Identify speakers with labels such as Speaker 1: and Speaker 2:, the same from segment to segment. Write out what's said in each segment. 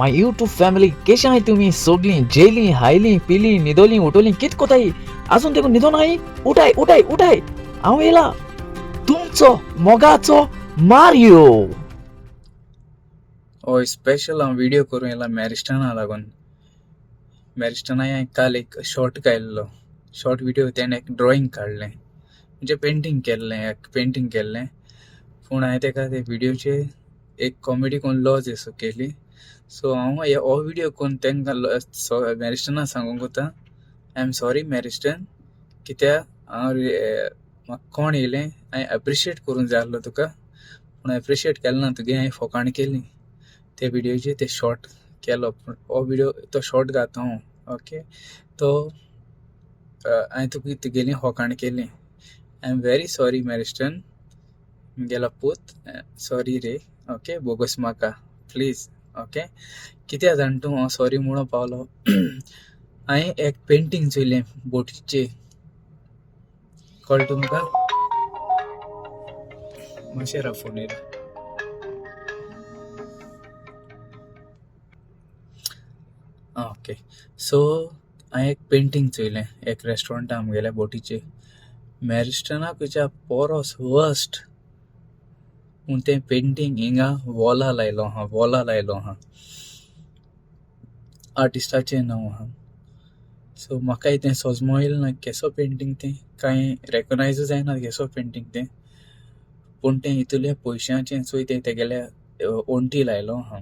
Speaker 1: My YouTube family, केशे आहाय तुमी सोगलीं? जेयलीं, हायलीं, पिलीं, न्हिदोलीं, उठोलीं, कित कोताय? आजून देखून न्हिदोन आहाय? उठाय उठाय उठाय, हांव येयला तुमचो मोगाचो मारियो.
Speaker 2: हय, स्पेशल हांव व्हिडियो करूं येयला मॅरिस्टना लागून. मॅरिस्टना हांवें काल एक शॉर्ट काडलो, शॉर्ट व्हिडियो. तेणें एक ड्रॉइंग काडलें, म्हणजे पेंटींग केल्लें, एक पेंटींग केल्लें. पूण हांवें तेका ते व्हिडियोचे एक कॉमेडी करून लॉज असो केली. सो हांव हो व्हिडियो करून तांकां मॅरिस्टना सांगूंक वता, I am sorry मॅरिस्टन, कित्याक हांव म्हाका कोण येयलें, हांवें एप्रिशिएट करूंक जाय आसलो तुका, पूण एप्रिशिएट केलें ना. तुगे हांवें फोकाण केली ते व्हिडियोचे, ते शॉर्ट केलो. पूण हो व्हिडियो तो शॉर्ट घाता हांव, ओके. तो हांवें तुका तुगेली फोकाण केली. I am very sorry मॅरिस्टन, म्हगेलो पूत, सॉरी रे, ओके, बोगोस म्हाका प्लीज, ओके. कित्याक जाण तूं, हांव सॉरी म्हणूंक पावलो. हांवें एक पेंटींग चोयलें बोटीचें, कळ्ळें तुमकां? मातशें राव, फोनीर. ओके, सो हांवें एक पेंटींग चोयलें एक रेस्टॉरंटा आमगेल्या बोटीचेर, मॅरिस्टना खंयच्या पोरोस वर्स्ट. पूण तें पेंटींग हिंगा वॉला लायलो आहा, वॉला लायलो आहा, आर्टिस्टाचें नांव आहा. सो म्हाकाय तें सोजमो येयलें ना केसो पेंटींग तें, कांय रेकगनायजूय जायना केसो पेंटींग तें. पूण तें इतुलें पयशांचें चोय, तें तेगेल्या वण्टी लायलो आहा.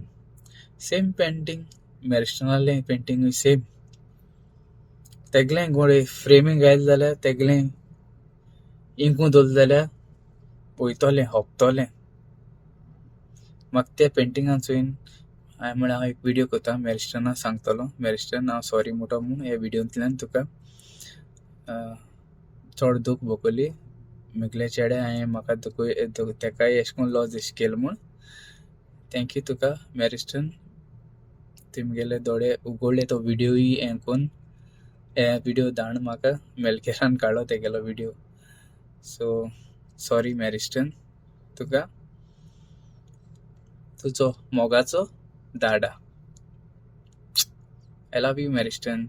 Speaker 2: सेम पेंटींग मॅरिस्टनालें पेंटींगूय सेम तेगलें. गोडे फ्रेमींग घायलें जाल्यार, तेगलें इंकूं दवरलें जाल्यार वयतलें, होपतलें. म्हाका त्या पेंटिंगान चोयन हांवें म्हळें, हांव एक व्हिडियो करता, मॅरिस्टना सांगतलो, मॅरिस्टन हांव सॉरी म्हणटा म्हूण ह्या व्हिडियोंतल्यान तुका. चड दूख भोगली म्हगल्या चेड्या हांवें, म्हाका दुखय तेकाय अशें करून लॉज अशें केलें म्हूण. Thank you तुका मॅरिस्टन, तुवें म्हगेले दोळे उगडले तो व्हिडियोय हें करून. हे व्हिडियो धाड म्हाका, मेलकेरान काडलो तेगेलो व्हिडियो. सो सॉरी मॅरिस्टन तुका, तुजो मोगाचो दाडा. I love you मॅरिस्टन.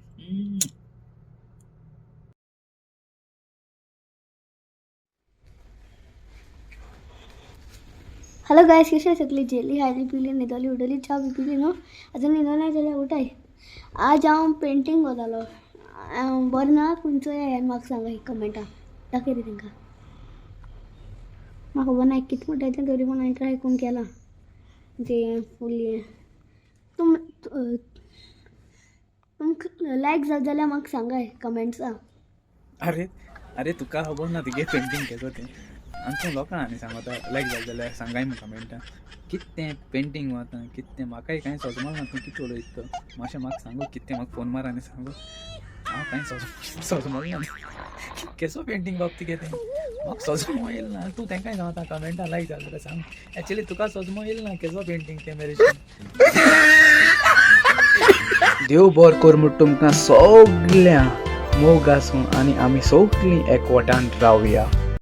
Speaker 3: Hello guys, कशें सगळी? जेली, खायली, पिली, न्हिदोली, उडली, च्या बी पिली न्हू? आजून न्हिदोना जाल्यार उठाय. आज हांव पेंटींग करतालो. बरें ना पूण चोया, म्हाका सांगा कमेंटा, दाखय रे तांकां. म्हाका खबर ना कितें म्हणटा तें, तरी पूण हांवें ट्राय करून केलां तें फुल्ली. तुम तुमकां लायक जाता जाल्यार म्हाका सांगाय कमेंट्सा.
Speaker 2: अरे अरे, तुका खबर ना तुगे पेंटींग केसो तें आनी तूं लोकांक आनी सांगता लायक जालें जाल्यार सांगाय म्हूण कमेंटान. कितें तें पेंटींग वता, कितें तें म्हाकाय कांय सोजमना ना. तूं कितें उलयता तो मातशें म्हाका सांगू कितें तें. म्हाका फोन मार आनी सांगू. हांव कांय सोजमना ना केसो पेंटींग बाब तुगे तें, म्हाका सोजमो येयलें ना. तूं तेंकाय सांगता कमेंटान लायक जालें जाल्यार सांग. एक्चुली तुका सोजमो येयलें ना केसो पेंटींग तें मेरे. देव बर कर म्हूण तुमकां सगळ्यां, मोग आसूं आनी आमी सगळीं एकवटान रावया.